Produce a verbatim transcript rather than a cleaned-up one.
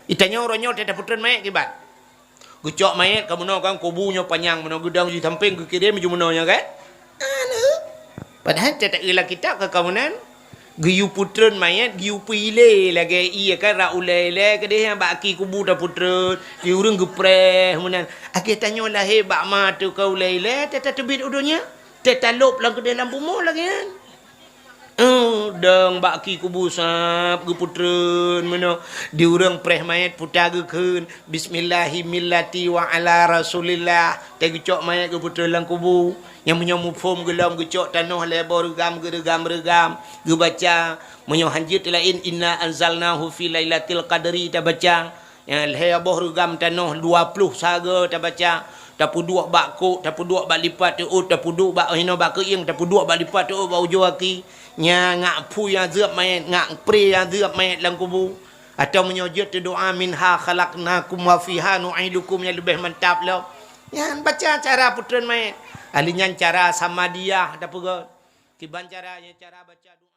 Itanyoe uroe nyoe teuh taputreun manyét kiban. Geucok manyét ka meunoe kan, kubu nyoe panyang meunoe, geudong di sampéng geukirém ju meunoe nyoe kan. Anu. Padahai teuh taeu lam kitab ka kamoe nan. Geuyue putreun manyét, geuyue peuilée lagée ié kan, rot ulée-ilée keudeh nyang bak aki kubu taputreun, di ureuëng geupreh meunan. Akhé tanyoe lahé bak ma teuh ka ulée-ilée, teuh tateubiet u donya, teuh talôb lam keudeh lam bumoe lagée nyan. Eh, dong bak aki kubu sab geuputreun meunoe, di ureuëng preh manyét puta geukheun, "Bismillahi millati wa ala Rasulillah." Teuh geucok manyét geuputreun lam kubu. Nyang meunyoe muphom geulom geucok tanoh lhée boh reugam, geureugam-reugam, geubaca. Meunyoe hanjeuet laén, "Inna anzalnahu fi lailatil qadri" tabaca. Nyang lhée boh reugam tanoh dua ploh sagoe tabaca. Tapeuduek bak kok, tapeuduek bak lipat teuôt, tapeuduek bak hinoe bak keuieng, tapeuduek bak lipat teuôt bak ujoe aki. Nyan ngak phui azeueb manyét, ngak preh azeueb manyét lam kubu. Atawa meunyoe jeuet teudoá, "Minha khalaqnakum wa fiha nu'idukum," nyang leubeh mantap lom. Nyan baca cara putreun manyét. Ahli nyan cara samadiyah tapeugah. Kiban cara, nyan cara baca doá.